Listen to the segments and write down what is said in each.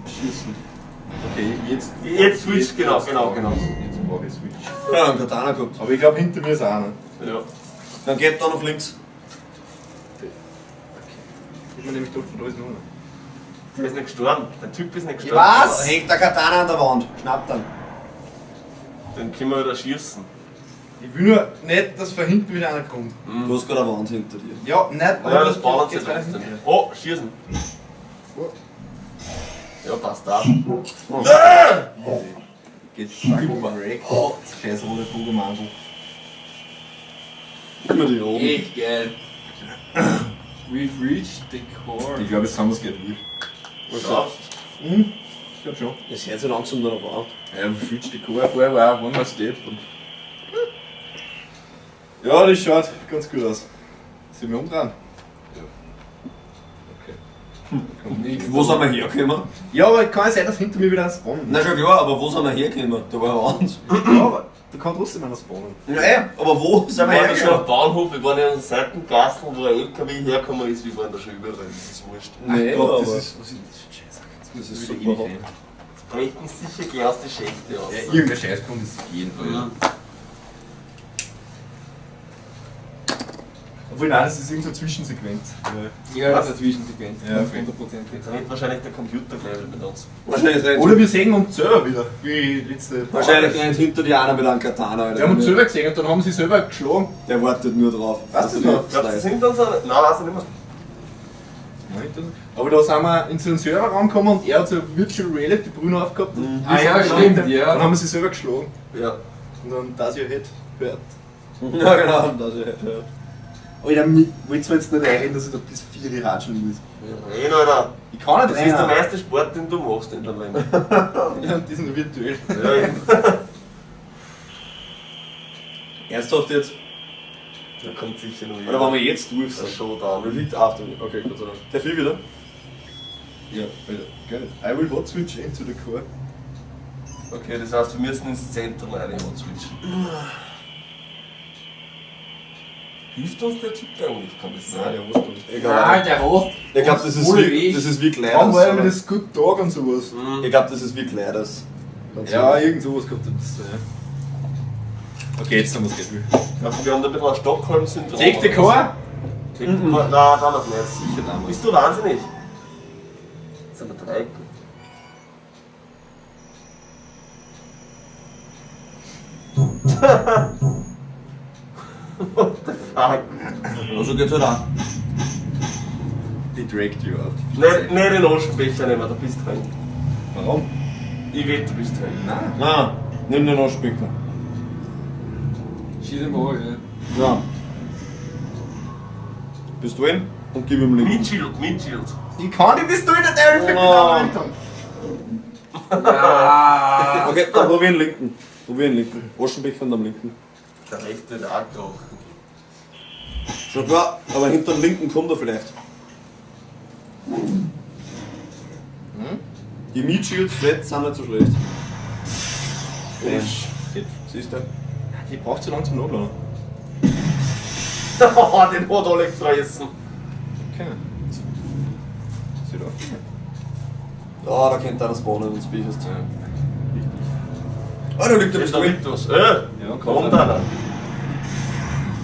Schießen. Okay, jetzt. Jetzt switch, genau. Jetzt brauche ich Switch. Ja, einen Katana gehabt. Aber ich glaube, hinter mir ist auch einer. Ja. Dann geht da noch links. Ich bin nämlich tot von da ist noch einer. Der ist nicht gestorben. Der Typ ist nicht gestorben. Was? Hängt der Katana an der Wand. Schnappt dann. Dann können wir wieder schießen. Ich will nur nicht, dass von hinten wieder einer kommt. Du hast gerade eine Wand hinter dir. Ja, nicht, aber Ja, das ballert sich geht weiter trotzdem. hinten. Oh, schießen. Oh. Ja, passt da. Geht fucking wrecked. Scheiß rote Vogelmandel. Immer die oben. Echt geil. We've reached the core. Ich glaube, jetzt haben wir es gleich durch. Schaffst. Mhm. Ich glaube schon. Es hört sich langsam darauf an. Ja, we've reached the core. Vorher war auch one more step. Und ja, das schaut ganz gut aus. Sind wir umdrehen? Ja. Okay. Kommt nichts. Wo sind wir hergekommen? Ja, aber kann es sein, dass hinter mir wieder ein spawnen? Na schon klar, aber wo sind wir hergekommen? Da war eine Wand. Ja, aber da kann trotzdem einer spawnen. Ja, eh, aber wo sind Wir wir waren da schon am hergekommen? Bahnhof, wir waren ja in Seitengassen, wo ein LKW hergekommen ist, wir waren da schon überall, das ist wurscht. Nee, Gott, aber das ist. Was ist das für ein Scheiß? das ist Wieder super. ewig rein. Jetzt brechen sicher gleich aus die Schächte aus. Ja, irgendein Scheiß kommt es auf jeden Fall. Mhm. Obwohl, nein, das ist irgendeine Zwischensequenz. Ja, das ist eine Zwischensequenz. Ja, okay. 100%. Jetzt redet wahrscheinlich der Computer gleich wieder mit uns. Wahrscheinlich rennt, Oder wir sehen uns selber wieder, wie letzte. wahrscheinlich rennt hinter dir einer mit einem Katana. Alter. Wir haben uns selber gesehen und dann haben sie selber geschlagen. Der wartet nur drauf. Weißt du das noch? Glaubst du, das sind uns? Nein, weiß ich nicht mehr. Nein, das- Aber da sind wir in so einen Serverraum gekommen und er hat so Virtual Reality Brille aufgehabt. Und Ah wir ja, sind stimmt, dann, ja. Dann haben wir sie selber geschlagen. Ja. Und dann das your head hurt. Ja, genau. Das ist, ja. Alter, willst du mir jetzt nicht einreden, dass ich da bis 4 ratscheln muss? Reden, Alter. Ich kann nicht Das ist der rein. meiste Sport, den du machst in deinem Leben. Ja, und die sind nur virtuell. Ja, eben. Ernsthaft jetzt? Da kommt sicher noch Oder wenn wir jetzt durch Der sind? Showdown. Repeat after me. Okay, Gott sei Dank. Der viel wieder? Ja, Alter, geil. I will hot switch into the core. Okay, das heißt, wir müssen ins Zentrum rein switchen. Hilft uns der Typ eigentlich? Kann das Nein, sein? der hasst uns. Egal. Ah, der Host. Ich glaube, das ist Ohne wie, Weg. das ist wie Warum war er mit Gliders. das Good Dog und sowas? Mhm. Ich glaube, das ist wie Gliders. Ganz Ja, ehrlich. irgend sowas kommt das. Ja. Okay, jetzt haben wir es gleich. Ich glaube, wir haben da ein bisschen ein Stockholm-Syndrom. Take the core? Take the core? Nein, damals nicht. Sicher damals. Bist du wahnsinnig? Jetzt sind wir drei. What the fuck? Ja, so geht's halt auch. Die dragged you up. Nicht, nicht den Aschenbecher nehmen, da bist du drin. Warum? Ich wette, du bist drin. Nein. Nein, nimm den Aschenbecher. Schieß ihm an, ja. Ja. Bist du in? Und gib ihm linken. Mit Shield, mit Shield. Ich kann die Pistole nicht einfach Oh. in die Richtung. Ja. Okay, dann probier den linken. Probier den linken. Aschenbecher und am linken. Der rechte hat auch gebrochen. Schon klar, aber hinter dem linken kommt er vielleicht. Die Meat Shields Flat sind nicht so schlecht. Oh, shit. Siehst du? Die braucht so lange zum Nachladen. Den hat alle gefressen. Okay. Sieht auf. Ja, da könnte einer spawnen, wenn du bist. Ja. Ah, da liegt der Da Pistole. liegt was. Ja, Kommt einer.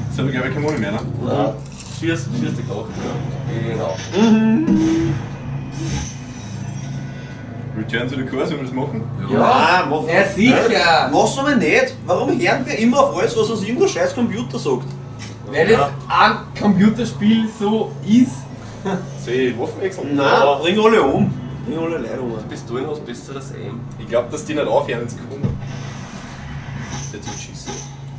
Jetzt habe ich glaube ich keine Muni mehr, ne? Nein. Schieß, schieß die Koch. Genau. Return to the Core, sollen wir das machen? Ja. Nein, mach Ja, sicher. Lass mal nicht. Warum hören wir immer auf alles, was uns irgendein scheiß Computer sagt? Weil es ein Computerspiel so ist. Soll ich die Waffen wechseln? Nein, bring alle um. Bring alle Leute um. Pistolen hast besseres Aim. Ich glaube, dass die nicht aufhören ins Koma. Der tut schießen.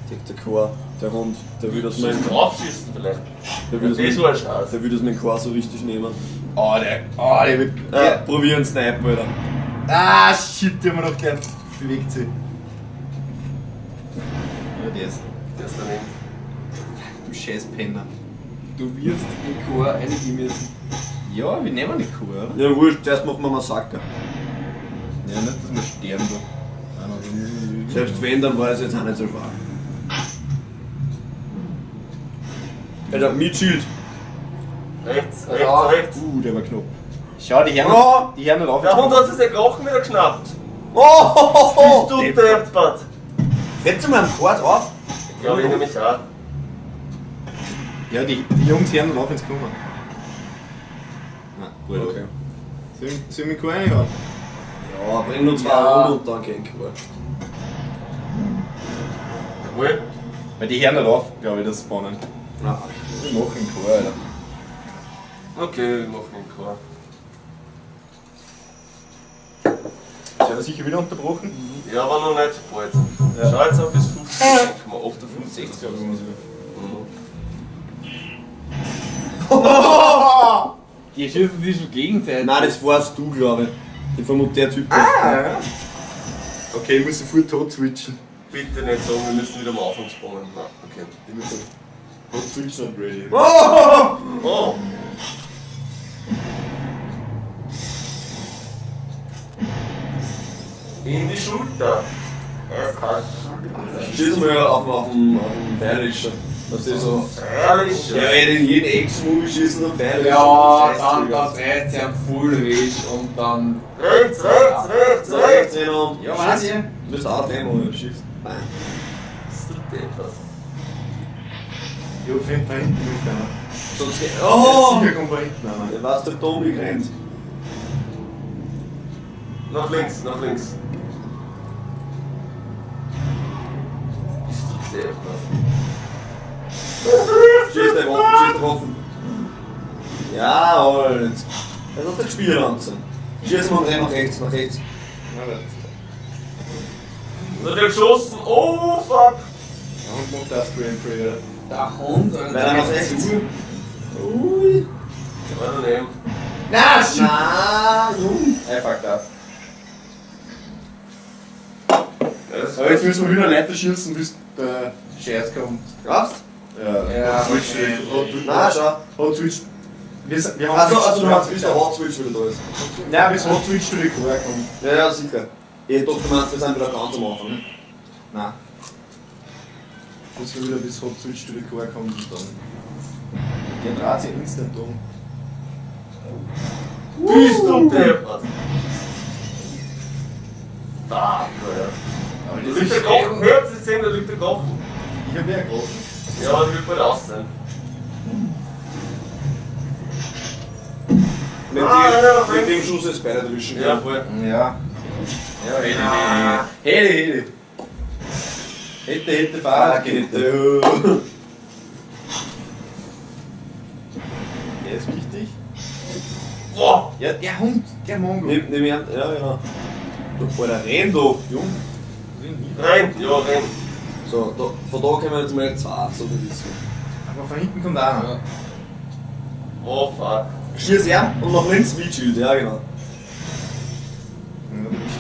Take the Core, der Hund, der will das Sollst mein, draufschießen vielleicht. der will das Das mein, war ein Scheiß. der will das mein Core so richtig nehmen. Oh, der wird. Ja, probier einen Snipe, Alter. Ah, shit, der haben wir noch gern bewegt sich. Ja, der ist. Der ist daneben. Du scheiß Penner. Du wirst in Chor eingehen müssen. Ja, wir nehmen die Kuh, oder? Ja, wurscht, zuerst machen wir Massaker. Ja, nicht, dass wir sterben da. Nein, nein, Selbst wenn, dann war das jetzt auch nicht so schwer. Alter, mit Schild. Rechts, Also rechts, auch. rechts. Der war knapp. Schau, die Herren, Oh. die Herren nicht auf. Der Hund hat sich den Knochen wieder geschnappt. Oh! Bist du deppert? Setz mal einen Chord auf. Ich glaube, ich nehme mich auch. Ja, die Jungs hören nicht auf ins Kommen. Na, gut. Okay. Soll ich mich reinhauen? Ja, bring nur zwei Ja. um und dann geh ich Chord. Jawohl. Weil die hören nicht auf, glaube ich, das Spawnen. Na, Wir machen einen Chor, Alter. Okay, wir machen den Chor. Ist ja sicher wieder unterbrochen? Ja, aber noch nicht so bald. Ja. Schau jetzt auf bis 50,58. Glaube ich, muss ich. Die schießen sich schon gegenseitig. Nein, das warst du, glaube ich. Ich vermute der Typ. Ah! Okay, ich muss sofort tot switchen. Bitte nicht sagen, wir müssen wieder am Anfang spawnen. Nein, okay. Ich muss tot switchen und ready. Oh! Oh! In die Schulter. Eiskalt. Schieß mal auf den Bayerischen. Das ist so. Ehrlich. Ja, ey, in jedem Action-Movie schießen und Bayerischen. Ja, dann reißt sie am Full Wisch und dann. Rechts, rechts, rechts, rechts. rechts und. Ja, weiß ich. Du bist auch dem, oder? Schießt. Bam. Bist du deppert? Ich hab von hinten mit einer. Sonst geht. Oh! Sicher kommt von hinten einer. Der warst du dumm gerannt. Nach links, nach links. Bist du deppert? Schieß der Waffen, schieß der Waffen. Jawohl. Jetzt. Das ist das Spiel langsam. Schieß mal und renn nach rechts, nach rechts. Na, warte. Da hat er geschossen. Oh fuck. Der Hund macht das Spray and Pray, oder? Der Hund, Alter. Weiter nach rechts. Ui. Der war daneben. Na, shit! Na, Jung. I fucked up. Ja, das Aber jetzt müssen wir wieder Leute schießen, bis der Scheiß kommt. Glaubst? Ja, Ja, Hot Switch. okay. Hot Switch. Na, schau. Hot Switch. Wir haben Also, du meinst, bis der Hot Switch wieder da ist. Nein, bis Hot Switch zu die Chor kommt. Ja, ja, sicher. Ich dachte, du meinst, wir sind wieder ganz am Anfang. Nein. Müssen wir wieder bis Hot Switch to the Core kommt und dann. Der dreht sich instant um. Bist du deppert? Da, ja. Aber Da liegt der Kochen. Hört sich sehen, da liegt der Kochen. Ich hab ja einen großen. Ja, aber der wird bald aus sein. Mit, Ah, dem, ja, ja, mit dem Schuss ist beide erwischen. Ja, voll. Ja. Ja, hede, hede, hede. Hede, hede, Fahrradkette. Der ist wichtig. Boah! Ja, der Hund, der Mongo. Nimm ihn, ja, genau. Du, Alter, renn doch, Jung. Renn, ja, renn. So, da, von da kommen jetzt mal zwei, so viel wissen. Aber von hinten kommt einer. Ja. Oh fuck. Schieß er und nach links Meat ja genau.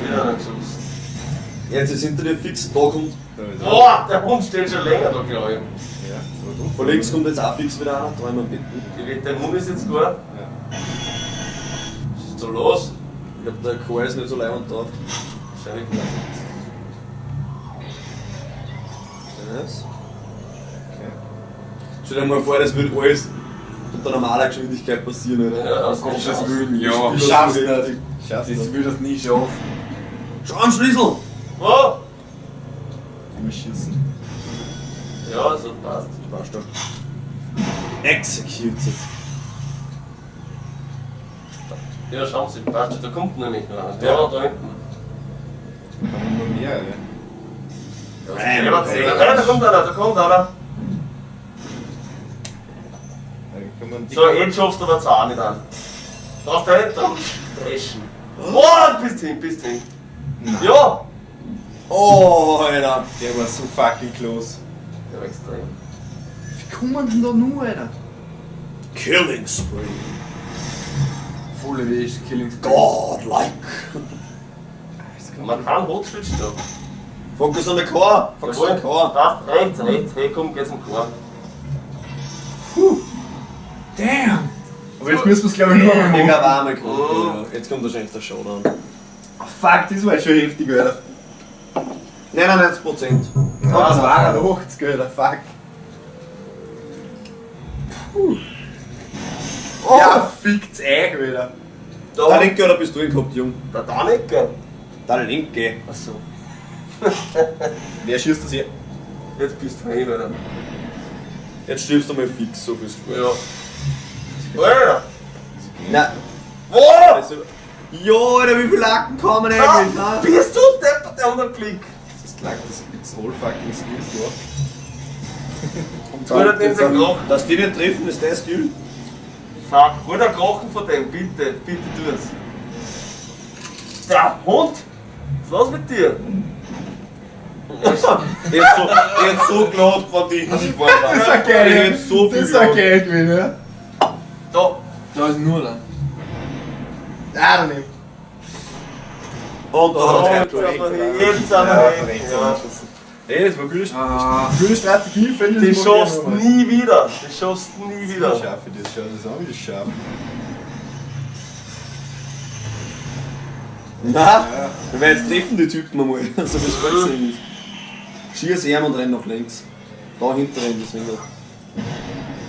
Wieder einer geschossen. Jetzt ist hinter dir fix, da kommt, Boah, der Hund steht schon länger da, glaube ich. Ja, so dumm. von links kommt jetzt auch fix wieder einer, da immer bitten. Die Wette, der Hund ist jetzt gut. Ja. Was ist da los? Ich glaub, der Chor ist nicht so leibend drauf. Wahrscheinlich nicht. Das. Okay. Stell dir mal vor, das würde alles unter normaler Geschwindigkeit passieren, oder? Ja, das Um kommt Gottes schon. Willen, ja. Ich schaff's nicht. Ich schaff's Das nicht. will das nie schaffen. Schau am Schlüssel! Oh! Ich muss schießen. Ja, so passt. Passt doch. Executed. Ja, schauen Sie, passt schon. Da kommt nämlich noch einer. Ja. Da, da hinten. Da kommen noch mehrere. Ja, da kommt einer, da kommt einer. Da kommen So, jetzt schaffst du aber zwei nicht an. Darfst du nicht dran dreschen. Oh, bist hin, bist hin. Nein. Ja! Oh, Alter. Der war so fucking close. Der war extrem. Wie kommen denn da nur, Alter? Killing Spree. Full Wisch, Killing Spree. Godlike. Man kann Hot Switch da. Focus on the core. Focus on the core. Passt, rechts, rechts. Hey, komm, geh zum Chor. Damn! Aber jetzt müssen wir es, glaube ich, nur einmal Ich machen. glaube auch einmal kommt. Ja. Jetzt kommt wahrscheinlich der Showdown. Oh, fuck, das war schon heftig, Alter. 99%. Ja, das war 80, Alter, fuck. Puh. Oh. Ja, fickt's euch, Alter. Da. Der linke oder bist du ihn gehabt, Jung? Der Daniker. Der linke. Achso. Wer schießt das hier? Jetzt bist du hin, oder? Jetzt stirbst du mal fix, so fürs Ja. Alter! Nein. Wo? Also, ja, Alter, wie viele Lacken kommen eigentlich? Ah, ne? bist du deppert, der hat einen Klick. Das ist like, das it's all fucking skill, ja. Hol dir den Knochen. Dass die nicht treffen, ist der Skill. Fuck, hol den Knochen von dem, bitte, bitte tu es. Der Hund! Was ist los mit dir? Jetzt so gelacht, wenn die hingefahren waren. Das ist ja geil. Ich hätte so viel Das ist ja gelacht. geil gewesen, ja. Da! Da ist nur einer. Ah, daneben. Und da hat Jetzt aber hin, jetzt aber hin. Ja. Ey, das war gute, Ah. gute Strategie, finde ich. Das schaffst du nie wieder. Das schaffst du nie wieder. Scharf, das schaut das an, wie das scharf. Nein, wir werden jetzt treffen die Typen einmal. Also das freut sich nicht. Schieß ihm und renn nach links. Da hinter renn, deswegen.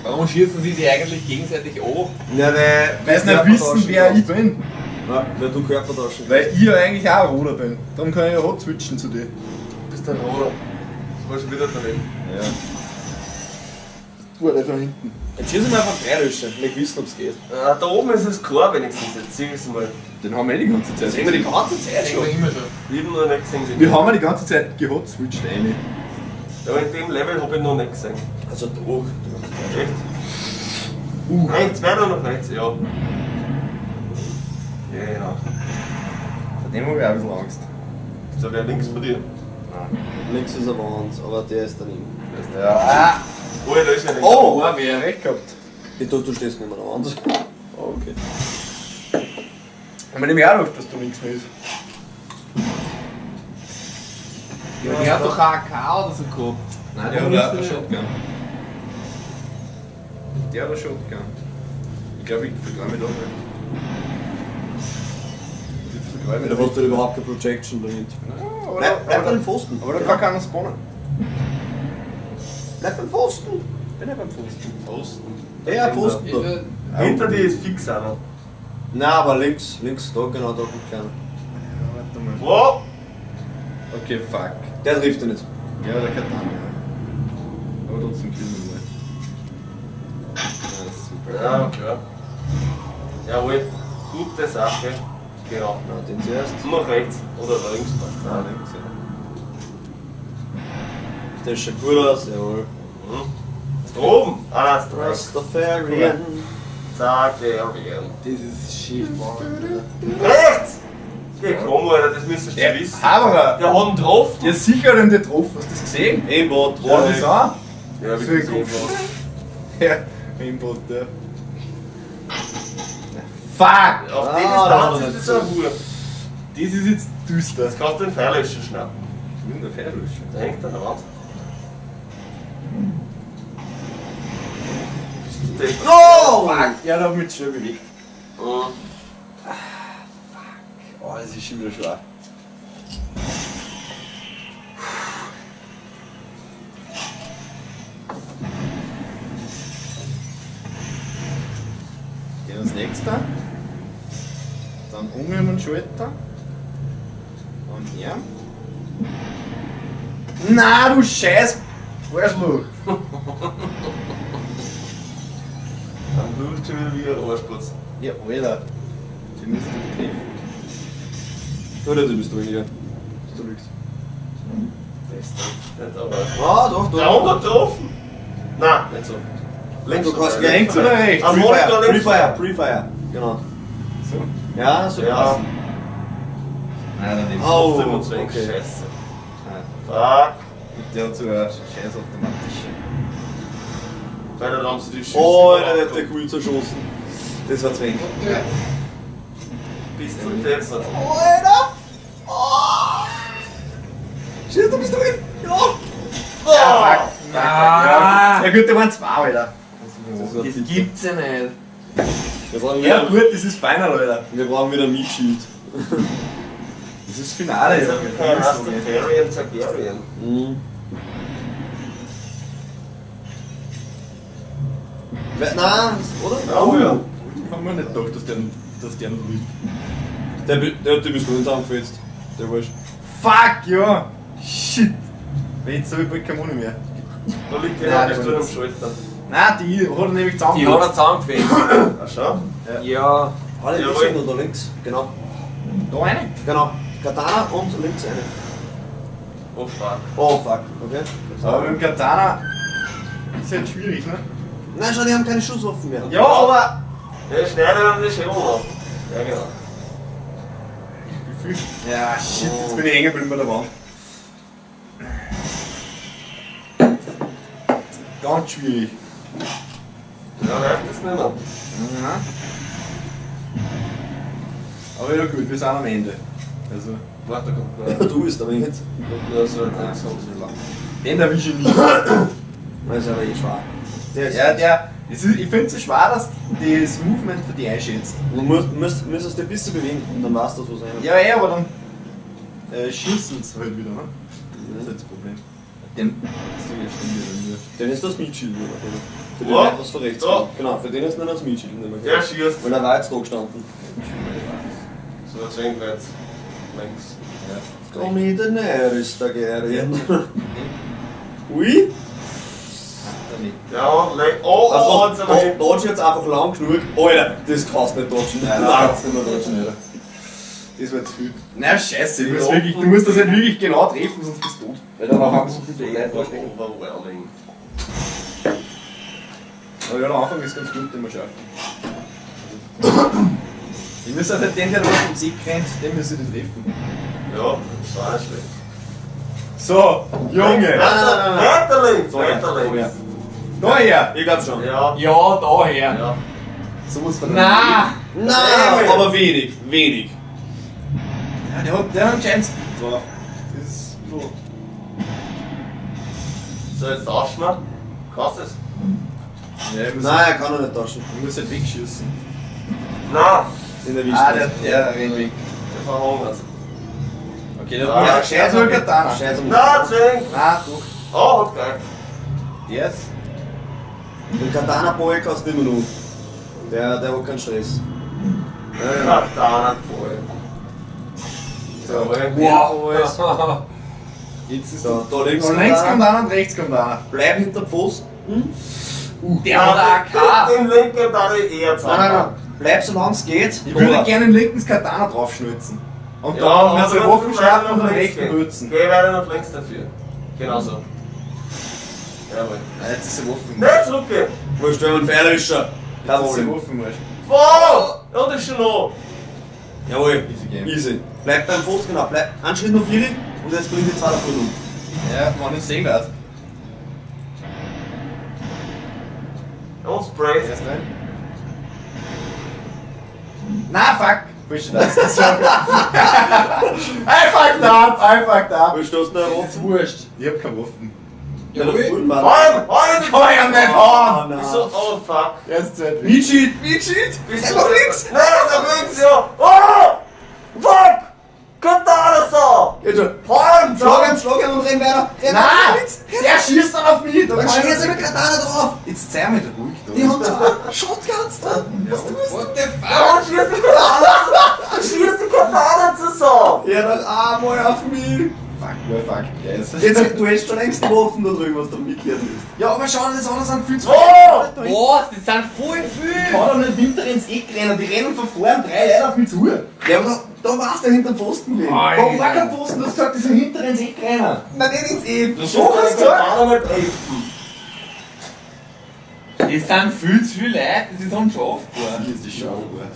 Warum schießen sie die eigentlich gegenseitig an? Ja, weil. Weil sie nicht wissen, wer ich bin. Ja, weil du Körper tauschen. Weil ich ja eigentlich auch ein Roder bin. Darum kann ich ja rot switchen zu dir. Du bist ein Roder. Das war schon wieder daneben. Ja. Du halt von hinten. Jetzt schießen wir einfach Freilöscher. Wir wissen, ob's geht. Ah, da oben ist es klar wenigstens. Jetzt sieh ich's mal. Den haben wir eh die ganze Zeit. Das sehen wir die ganze Zeit schon. Immer schon. Ich hab noch nicht gesehen. Wir haben ja die ganze Zeit gehot switcht eine. Aber in dem Level hab ich noch nicht gesehen. Also doch. Echt? Rechts, weiter nach rechts, ja. Genau. Vor dem habe ich auch ein bisschen Angst. Ist da wer links von dir? Links ist eine Wand, aber der ist daneben. Ja. Ah, Oh, da ist ja links. Oh! Oh, wer? recht gehabt. Ich dachte, du stehst nicht mehr an der Wand. Oh, okay. Ich meine, nämlich auch gedacht, dass da nichts mehr ist. Ja, der hat doch auch AK oder so gehabt. Nein, der hat auch eine Shotgun. Der hat eine Shotgun. Ich glaube, ich vertraue mich da nicht. Ich vertraue mich Da da hast du überhaupt keine Projection dahinter. Aber Bleib, bleib aber, beim Pfosten. aber da kann keiner spawnen. Bleib beim Pfosten. Bin ja beim Pfosten. Pfosten. Ja, Pfosten da. Ich, Hinter dir ist fix einer. Nein, aber links, links, da, genau, da kommt keiner. Ja, warte mal. Wow! Okay, fuck. Der trifft ihn nicht. Ja, der Katana, ja. Aber trotzdem killen wir mal. Ja, super. Ja, klar. Jawohl. Gute Sache. Genau. Na, den zuerst. Nur nach rechts oder links passt. Ah, links, ja. Der schaut gut aus, jawohl. Mhm. Oben! Ah, ist rechts. Rastafarian. Targaryen. das ist shit, Mann. Rechts! Geh, komm, Alter, das müsstest du Ja, wissen. Haberer! Der hat ihn getroffen. Ja, sicher hat ihn getroffen. Hast du das gesehen? Aimbot, War das auch? Ja, So wirklich. ein Kopf. Ja, Aimbot, ja. Fuck! Auf die Ah, Distanz ist das eine Uhr. Das ist jetzt düster. Jetzt kannst du den Pfeillöscher schnappen. Ich bin der Pfeillöscher. Da hängt er an der Wand. Bist du deppert? Oh! Fuck! Ja, da hab ich mich schon bewegt. Mhm. Oh, das ist schon wieder schwer. Gehen wir das nächste. Dann umgehen und Schalter. Und her. Na du Scheiß! Arschloch! Dann flucht schon wieder wie ein Arschplatz. Ja, Alter. Den müssen wir treffen. Oder du bist weniger. Du lügst. Das trifft nicht, aber. Ah, doch, doch. Der hat ihn getroffen! Nein, nicht so. Links Du kannst oder links oder rechts? Am Monitor Pre-Fire, links. Pre-Fire, Pre-Fire. Genau. So. Ja, so Ja. passt. Nein, daneben. Oh, 25, okay. Scheiße. Nein. Fuck. Der hat sogar scheiß automatische. Weil dann haben sie die Schüsse. Oh, Alter, der hat der cool zerschossen. Das war zwäng. Bist du deppert. Alter! Oh! Schieß, du bist drin! Ja! Ja, fuck. Ah. Ja gut, da waren zwei, Alter. Das gibt's ja nicht. Wir brauchen Ja wieder, gut, das ist final, Alter. wir brauchen wieder Meat Shield. Das ist Finale, Das ja. ist kein Rastafarian Targaryen. Mhm. Nein, oder? Oh ja. Haben wir nicht gedacht, dass der dass der noch liegt. Der hat die Pistole zusammengefetzt. Der wurscht. Fuck, ja! Shit! Jetzt habe ich bald keine Muni mehr. Da liegt Nein, einer der Pistole war am Schalter. Nein, die hat er nämlich zusammen. Die hat er zusammengefetzt. Ach schau. Ja. Alle, die Jawohl. sind noch da links. Genau. Da eine? Genau. Katana und links eine. Oh fuck. Oh fuck, okay. Aber mit dem Katana ist halt schwierig, ne? Nein, schau, die haben keine Schusswaffen mehr. Ja, aber. Ja, schneide und die Schere ab. Ja, genau. Wie viel? Ja, shit, jetzt bin ich hängen geblieben bei der Wand. Ganz schwierig. Ja, reicht das nicht mehr. Mhm. Aber ja gut, wir sind am Ende. Also, Warte, da kommt Ja, noch. du bist aber jetzt. Kommt noch so ein Ding. den erwische ich nie. Das ist aber eh schwer. Der ist Ja, der. Es ist, ich finde es so schwer, dass das Movement für die einschätzt. Du müsstest dich ein bisschen bewegen und dann weißt du, was einer. Ja, ja, aber dann schießen sie halt wieder, ne? Das ist halt das Problem. Den. Das ist ja schon wieder. Den ist das Meat Shield nicht mehr. Für den Ja. Leute, was von rechts Ja. kommt. Genau, für den ist nicht das Meat Shield nicht mehr. Der schießt. Weil er war jetzt da gestanden. So, deswegen jetzt links. Ja. Tommy Daenerys Targaryen. Ui. Ja, und le- oh, oh, Also, jetzt aber hin. dodge jetzt einfach lang genug. Alter, das kannst du nicht dodgen. Nein, das kannst du nicht mehr dodgen, Alter. Das war zu viel. Na scheiße, du musst, wirklich, du musst das halt wirklich genau treffen, sonst bist du tot. Weil dann auf einmal so viele Leute da stehen. Overwhelming. Aber ja, der Anfang ist ganz gut, den wir schaffen. Ich muss halt den, der da vom See rennt, den müssen ich treffen. Ja, das war nicht schlecht. So, Junge! Nein, nein, nein, nein. Weiter links, So, ja. weiter So, ja. links. Daher! Ich glaub schon. Ja, Ja, daher. ja. So was von Na! Nein, aber wenig, wenig. Ja, der hat anscheinend Speed drauf. Das ist so. So, jetzt tauschen wir. Kannst du das? Ja, ich muss, Nein, er kann doch nicht tauschen. ich muss halt wegschießen. Nein, Den erwischt Ah, nicht. der rennt weg. der verhungert. Okay, der Ah, ja, scheiß mal Katana. Scheiß um. Nein, zwing! Nein, doch. Oh, hat geil. Der ist. Den Katana Boy kannst du immer noch. Der hat keinen Stress. Ja, ja. Katana Boy. So, Wow. Jetzt ist So, da links, Da links kommt einer und rechts kommt einer. Bleib hinter Pfosten. Der hat AK. Den linken da ich eher Nein, nein, nein. Bleib so lange es geht. Ich würde gerne den linken Katana draufschnürzen. Und Ja, dann mit aber seinen du Waffen musst schnappen weiter und nach den links rechten gehen. nutzen. Geh weiter nach links dafür. Genau so. Jawohl. Nein, jetzt ist die Waffen. Nein, zurückgehen! Wurscht, wenn man einen Pfeil ist schon. Kein Jetzt ist die Problem. Waffen, weißt Wow! Ja, das ist schon noch. Jawohl. Easy game. Easy. Bleib beim Pfosten, genau. Bleib einen Schritt noch vier und jetzt bring die zwei davon um. Ja, man, ich seh das. Und Spray. Erst rein. Na, fuck! Wurscht das. Das war I fucked up, I fucked up. Wurscht, du hast eine Ist wurscht. Ich hab keine Waffen. Ja, da vorne war Hauen! Hauen! Kann ich nicht hauen! nein. Wieso? Oh fuck. Er ist zu weit weg. Meat Sheet, Meat Sheet! Bist du Nach links! Nein, nach links, ja! Oh! Fuck! Katana so! Geht schon. Hauen! Schlag ihn und renn weiter! Renn Nein! weiter links! Der schießt dann auf mich! Da Dann kann ich schieß mit Katana drauf! Jetzt sei mal ruhig da. Die haben zwei Shotguns da! Was tust du? What the fuck? Ja, schieß die Katana! Schieß die Katana zusammen! Ja, dann einmal auf mich! Fuck, well, fuck, guys. Jetzt, du hättest schon längst getroffen da drüben, was du mitgehört bist. Ja, aber schau, das andere sind viel zu Oh! Was? Das sind voll viel. Kann doch nicht hinter ins Eck rennen, die rennen von vorn drei Leute auf mich zu. Ja, aber da warst du hinterm Pfosten gewesen. Da war kein Pfosten, du hast gesagt, die sind hinter ins Eck rennen. Nein, nicht ins Eck. Du So hast die du gesagt. Katana mal treffen. Das sind viel zu viele Leute, das ist unschaffbar. Hier ist die Schaufbar.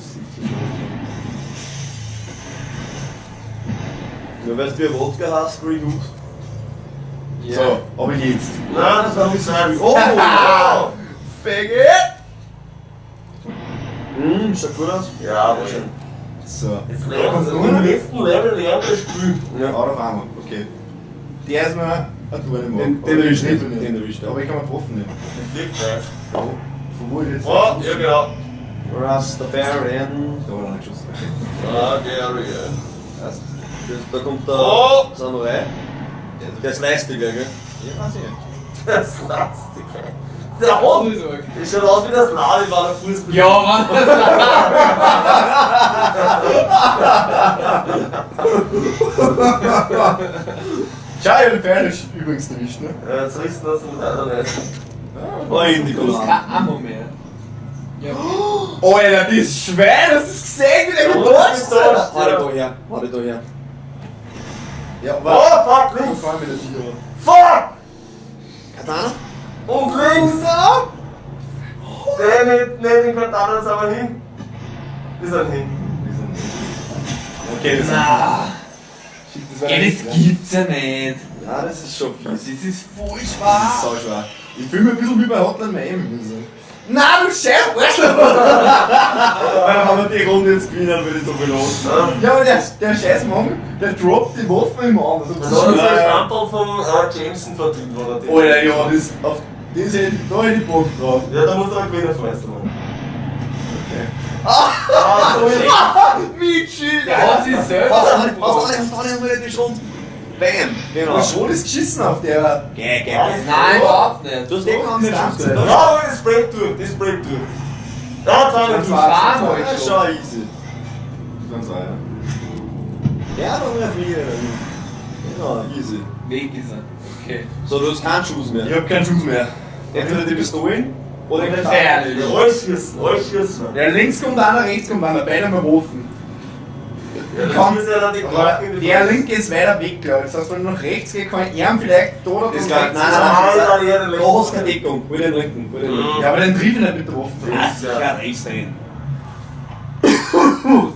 Ja, weißt du, wie Wodka hast, Grey Goose? So, aber jetzt. Nein, das war nicht so. Oh! Oh! Faggot! Schaut gut aus. Ja, aber schön. So. Jetzt lernen sie im letzten Level lernen das Spiel. Ja. Out of Armor, okay. Der ist mir ein Dorn im Auge. Den- Aber den ich erwischt treffe nicht. nicht. Den erwischt er. Aber ich kann mir Waffen nehmen. Der fliegt weit. Von wo ich jetzt? Oh, ja genau. Rastafarian. Da war er nicht geschossen. Okay. Ah, Gary. Passt. Das, da kommt der Oh! Samurai. Der ist Der ist leistiger, gell? Ja, weiß ich nicht. Das ist lastig, ey. Der Hund! Das ist arg. Das schaut aus wie das Lade war der Fußball. Ja, Mann. Schau, ich hab die Pfeile übrigens erwischt, ne? Ja, jetzt riechst du das leider nicht. Oh, in die Du hast Kolonne. kein Ammo mehr. Ja. Alter, das Schwein, das ist gesehen, wie der Ja, getorcht das hat. Warte da her, warte da her. Ja, Oh, aber. fuck, links! Fahren wir das hier. Fuck! Katana? Und links! Der nicht, nicht den Katana ist aber hin. Ist er hin. Okay, das ist. Na. Das war Ey, das gibt's ja nicht. Ja, das ist schon fies. Das ist voll schwer. Sau schwer. Ich fühle mich ein bisschen wie bei Hotline Miami, muss ich sagen. Na, du Chef, Arschloch! Weil wenn wir die Runde jetzt gewinnen, würde ich so belohnen. Ja, aber der scheiß Mann, der droppt die Waffen immer an. Also, Das hat ist sich ein Stamperl vom Jameson verdient, war der Alter, ja, das, auf, das hätte, da hätte ich Bock drauf. Ja, da muss er gewinnen, weißt du, Mann. Okay. Ah, so ist Michi! Der hat sich selber. Was, was, was, was, was, die Schrund? Bam! Genau. Aber schon ist geschissen auf der. Geh, geh. Nein, überhaupt nicht. Du hast eh keinen Distanz. Schuss. Ja, das bringt durch, das bringt durch. Ja, zwei Das durch. war- Zweimal Ja, schon. schon easy. Ganz ja. Ja, dann mehr Fliege. Genau, easy. Weg ist er. Okay. So, du hast keinen Schuss mehr. Ich hab keinen Schuss mehr. Entweder die Pistolen oder die Katana. Gefährlich. Alles schießen, alles schießen. Ja, links kommt einer, rechts kommt einer, beide haben Waffen. Ja, Komm. das ist ja dann die Aber Kraken in die der linke ist weiter weg, glaube ich. Das heißt, wenn ich nach rechts gehe, kann ich ihn vielleicht da oder Das da kann, rechts. nein, nein, Nein, nein, nein, nein, Da hast du keine Deckung. Hol den linken, hol den linken. Ja, aber den triff ich nicht mit der Waffe. Ja, rechts rein.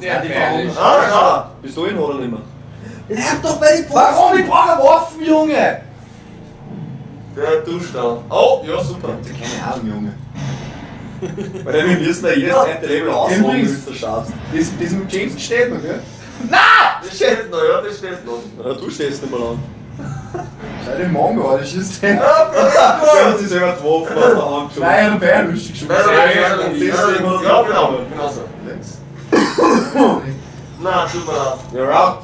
Sehr gefährlich. Ah, ja. Pistolen hat er nicht mehr. Bleib doch bei den Warum? Ich brauche Waffen, Junge! Der duscht da. Oh, ja, super. Keine Ahnung, Junge. Weil wir müssen ja jedes zweite Level ausmachen, Übrigens- wenn du schaffst. Das mit James steht noch, gell? Das steht noch, ja, das steht noch. Na, du stehst nicht mal an. Schau den Mongo an, das ist den. Der hat sich selber die Waffen aus der Hand geschoben. Nein, ich hab den Bär lustig geschossen. Nein, nein, nein, Das ist nein, immer Ja, genau, genau so. Links. Nein, tut mir leid. You're out.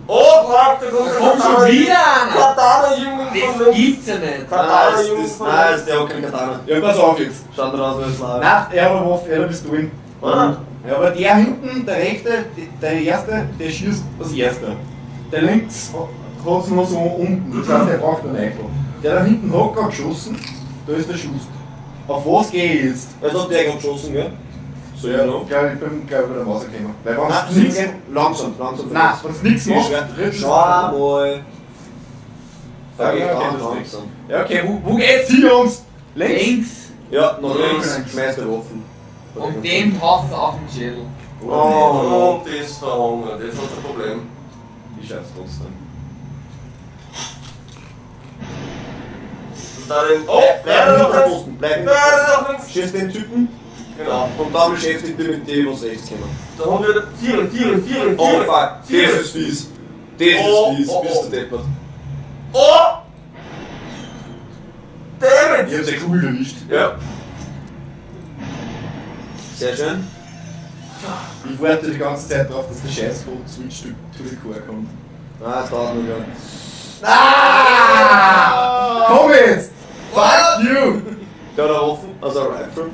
Oh, fuck, da kommt Da kommt schon wieder einer. Katana-Jüngling von Das links. gibt's ja nicht. Nein, Katana-Jüngling das, von nein, links. der hat keine Katana. Ja, pass auf jetzt. Schaut raus, wer es lag. Nein, er hat eine Waffe, er hat eine Pistolen. Oder? Ja, aber der hinten, der rechte, der erste, der schießt als erster. Der links hat es noch so unten, das heißt, der braucht einen Eichel. Der da hinten hat gerade geschossen, da ist der Schuss. Auf was gehe ich jetzt? Also hat der gerade geschossen, gell? So, ja, no. Ja, ich bin gleich bei der Wasser gekommen. Weil wenn Nein, es nichts langsam, langsam. Nein, wenn's nichts macht, trittst du- Schau mal. Ja, Okay, okay, ganz das langsam. Ja, okay, wo geht's hin, Jungs? Links? Links. Ja, nach links. Links. Schmeiß die Waffen. Und dem haust du auf den Schädel. Oh. Und das verhungert, das ist unser Problem. Ich schaff's trotzdem. Und da den. Oh, Bleib bleib hinter noch der links! Posten, bleib hinter Bleib noch links! Schieß den Typen Genau. und dann beschäftigt dich mit dem, was rechts kommen. Da haben wir 4, 4, 4, 4. Oh fuck, das ist fies. Das Oh, ist fies, oh, bist oh. du deppert. Oh! Damn Ich it! hab die Kugel erwischt. Ja. Sehr schön. Ich warte die ganze Zeit drauf, dass der scheiß Hot Switch to the Core kommt. Ah, es dauert noch gar. Ah! Komm jetzt! Fuck you! Der hat eine Waffen, also ein Rifle.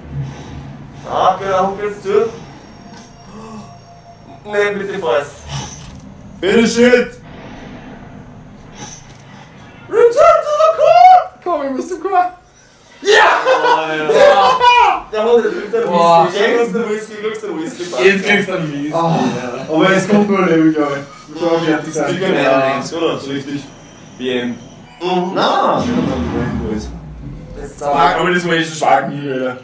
Ah, okay, da haben wir jetzt zu. Nee, bitte Fäust. Finish it! Return to the core! Komm, ich muss zum Core. Der hat jetzt den Boah. Whisky. Jetzt kriegst du den Whisky, kriegst du den Whisky. Jetzt kriegst du einen Whisky. Ah, aber es kommt nur ein Level, glaube ich. Bevor wir fertig sind. Sicher 99, oder? So richtig. BM. Mhm. Nein! Das ist Fuck, aber das war eh schon stark nie, Alter.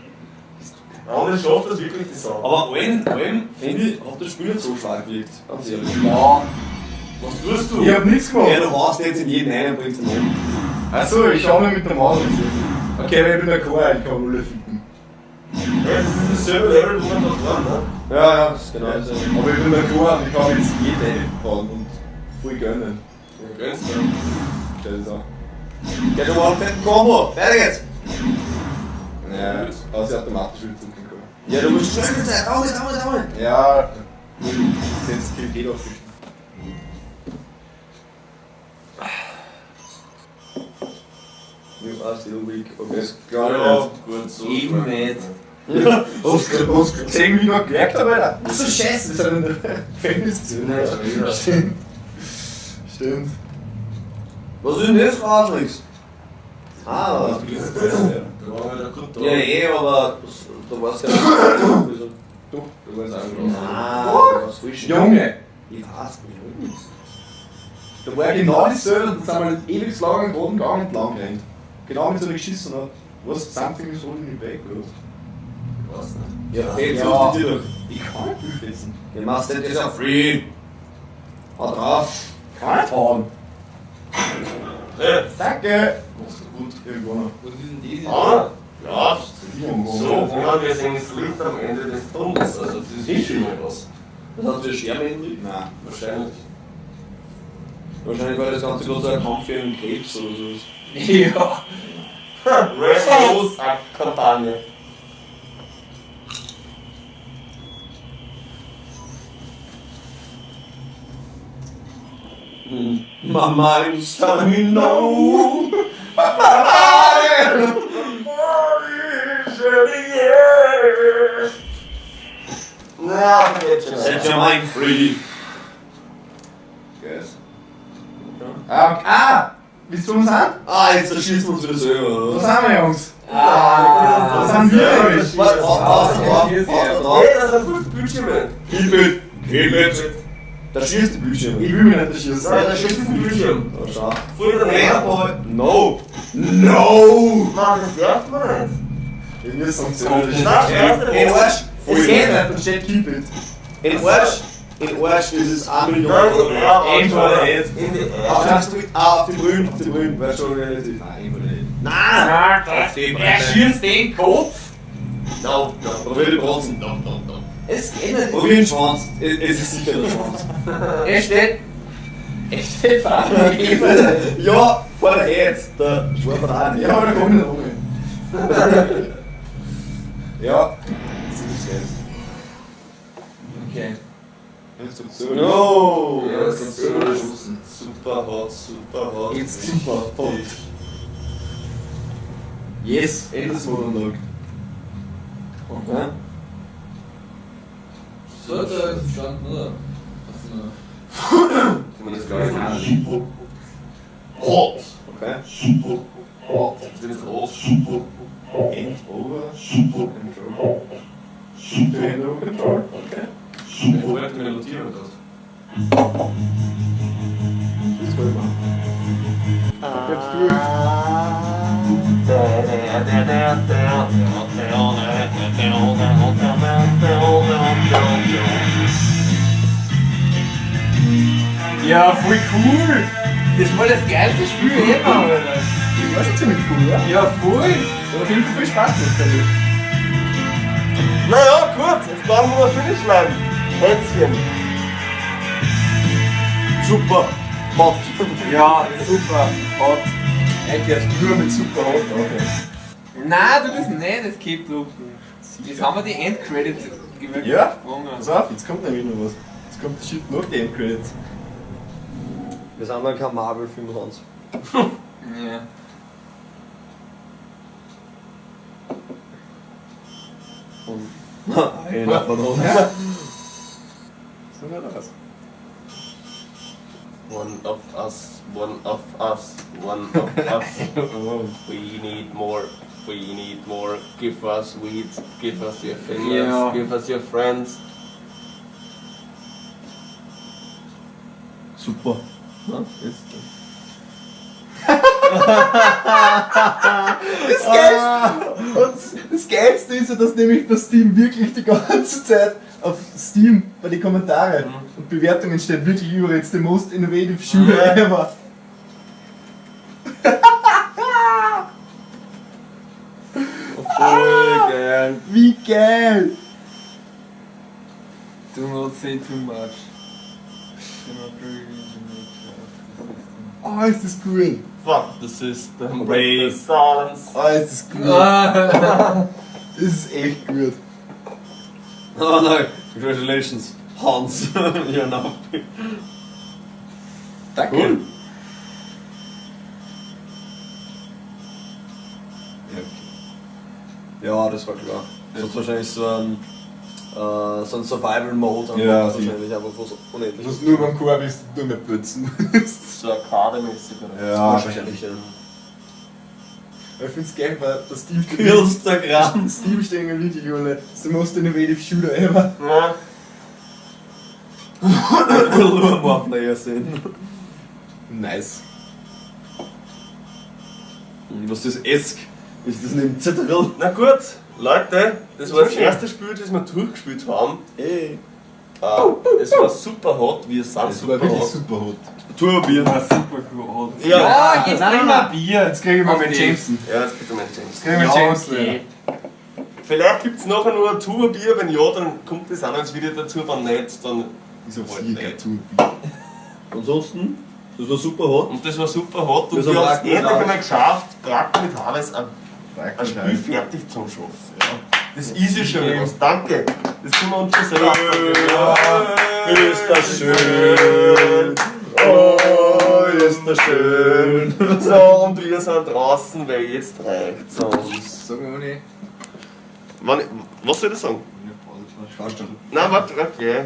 Ja, und das schafft das wirklich die Sau. Aber allen, finde ich, hat das Spiel nicht so stark gewirkt. Ganz ehrlich. Ja. Was tust du? Ich hab nichts gemacht. Ja, du haust jetzt in jeden einen und bringst ihn um. Achso, ich schau nur mit der Maus. Okay, aber ich bin der Core, ich kann alle ficken. Ja, das ist dasselbe Level, wo wir gerade waren, ne? Ja, ja, das ist genau so. Aber ich bin der Core und ich kann jetzt jeden hauen und voll gönnen. Ja, gönnst du. Stell das an. Geht schon mal einen fetten Combo. Weiter geht's. Ja, außer automatisch wieder zurückkommen. Ja, du musst schnell sein. Raus, raus, raus. Ja, das Kill geht auch nicht. are still weak. Okay. Glaub ich Ja, nicht. gut, so. Eben nicht. Hast du gesehen, wie ich noch gemerkt habe, Alter? Ach so, scheiße, wir sind in der Gefängniszelle. Nein, schon wieder. Stimmt. Stimmt. Was ist denn das, Matrix? Ah, Da war wieder gut da. ja, eh, aber das, da war's ja nicht. Da war es angelaufen. Nein, da war's frisch. Junge! Ich weiß nicht. Da war ja genau dieselbe und dann sind wir ewig lang einen geraden Gang entlang gerannt. Genau mit so einer geschissen hat. Was? Something is holding me back, oder was? Ich weiß nicht. Ja, jetzt Ja. such die Tür. Ich kann nicht durchsetzen. Du machst das ist ja free. Hau drauf. Kann nicht hauen. Hey, Danke! Machst du gut, irgendwann. Was ist denn das? ah, ja, Irgendwann. so, ja, wir sehen das Licht am Ende des Tunnels, also das ist schon mal was. Was hast du für Scherben in Nein. Wahrscheinlich. Wahrscheinlich war das ganze bloß ein Kampf gegen Krebs oder so. Ja. Red Rose Kampagne. My mind's telling me no. Na, jetzt schon. Set your mind free. Guys. Ah, ah! Wisst ihr, wo wir sind? Ah, jetzt erschießen wir uns wieder selber, Wo oder? sind wir, Jungs? Ah. Da sind wir nämlich. Warte, auf, auf, drauf, auf, drauf. Hey, das sind 5 Bildschirme. Keep it, keep it. Da schießt die Bildschirme. Ich will mich nicht erschießen. Nein, da schießt ein Bildschirm. Da schau. Voll daneben. No. No. Mann, das darf man nicht. Wir müssen uns selber erschießen. Nein, scheiße. In Arsch. Es geht nicht, da steht Keep it. In Arsch. In Arsch ist es 1 Million. Nein, in die Air. Aim for the head. In die Auf Air. die, ah, auf die Brühen, auf die Brühen. Wäre schon relativ. Nein, immer nicht. Nein! Auf die Er Brühen. schießt den Kopf. No, no. Probier die Bronzen. No, no, no. Es geht nicht. Probier den Schwanz. Es ist sicher der Schwanz. Er steht. Er steht vor Ja, vor der Head. Der Schwarz hat auch Ja, aber da komm ich nicht rum. Ja. Das ist scheiße. Okay. No! Ja, das ist super hot, super hot. It's super hot. Yes, Endless Mode unlocked. Okay. So hat er verstanden, oder? Zumindest glaube ich. Hot. Okay. Hot. Zumindest rot. End over. Control. End over control. Okay. Ich wollte mir notieren das. Das wollen wir. Jetzt durch. Ja, voll cool! Das war das geilste Spiel ever, Alter. Das war schon ziemlich cool, ja? Ja, voll! Das hat auf jeden Fall viel Spaß gemacht, finde ich. Naja, gut, jetzt brauchen wir noch Finish Line. Hetzchen. Super. Hot. Ja, super. Hot. Eigentlich darfst du nur mit super hot aufhören. Nein, du bist nicht das Cape drucken. Jetzt haben wir die Endcredits gewirkt. Ja. gesprungen. Pass auf, jetzt kommt nämlich noch was. Jetzt kommt der Shit nach den Endcredits. Wir sind dann kein Marvel-Film, Hans. Ja. Und. Nein, verdammt. So nicht aus. One of us, one of us, one of us. We need more, we need more. Give us weed, give us your fingers, Ja. give us your friends. Super. Na, jetzt. Das Geilste, und das Geilste ist ja, dass nämlich bei Steam wirklich die ganze Zeit auf Steam bei den Kommentaren und Bewertungen steht wirklich über it's the most innovative shooter ever. Voll geil. Wie geil! Do not say too much. Do not reveal the nature of the system. Oh, ist das cool! Fuck the system, Wait. break the silence. Oh, ist das cool! Ah. Das ist echt gut. Oh no, congratulations, Hans. You're now. Danke. Cool. Ja, das war klar. Das hat wahrscheinlich so ein Survival-Mode Ja, anmacht, wahrscheinlich, aber wo es unendlich Dass du nur beim Chor bist, du nur mehr putzen musst. So arcade-mäßig oder? Ja, wahrscheinlich, ja. Ich find's geil, weil das Team steht. Kürzester Kranz. Das Team steht irgendwie wirklich alle. The most innovative shooter ever. Ja. Nur am Player sind. Nice. Was ist Esk? Ist das nicht im Zettel? Na gut, Leute, das war das erste Spiel, das wir durchgespielt haben. Ey. Es war super hot, wir sind Das war super wirklich hot. super hot. Turbier. War super gut. Ja. Ja, jetzt Nein, trinken wir Bier. Jetzt krieg ich mal Auf meinen dich. Jameson. Ja, jetzt bitte mein James. Krieg ich meinen Ja, Jameson. okay. Vielleicht gibt es nachher nur ein Tuba-Bier, wenn ja, dann kommt das auch noch ins Video dazu, wenn nicht, dann. Ist auf Halt sicher nicht. zu. Ansonsten, das war super hot. Und das war super hot und Wir sind wir haben es Bracken mit endlich Haves. einmal geschafft, Bracken mit Haves ein Spiel fertig zum Schaffen. Ja. Das ist ja schon was. Danke. Das können wir uns schon selber abdanken. Ist das schön. Oh, ist das schön. So, und wir sind draußen, weil jetzt reicht's uns. Sag mal, nicht. Was soll ich sagen? Passt schon. Nein, warte, warte, okay.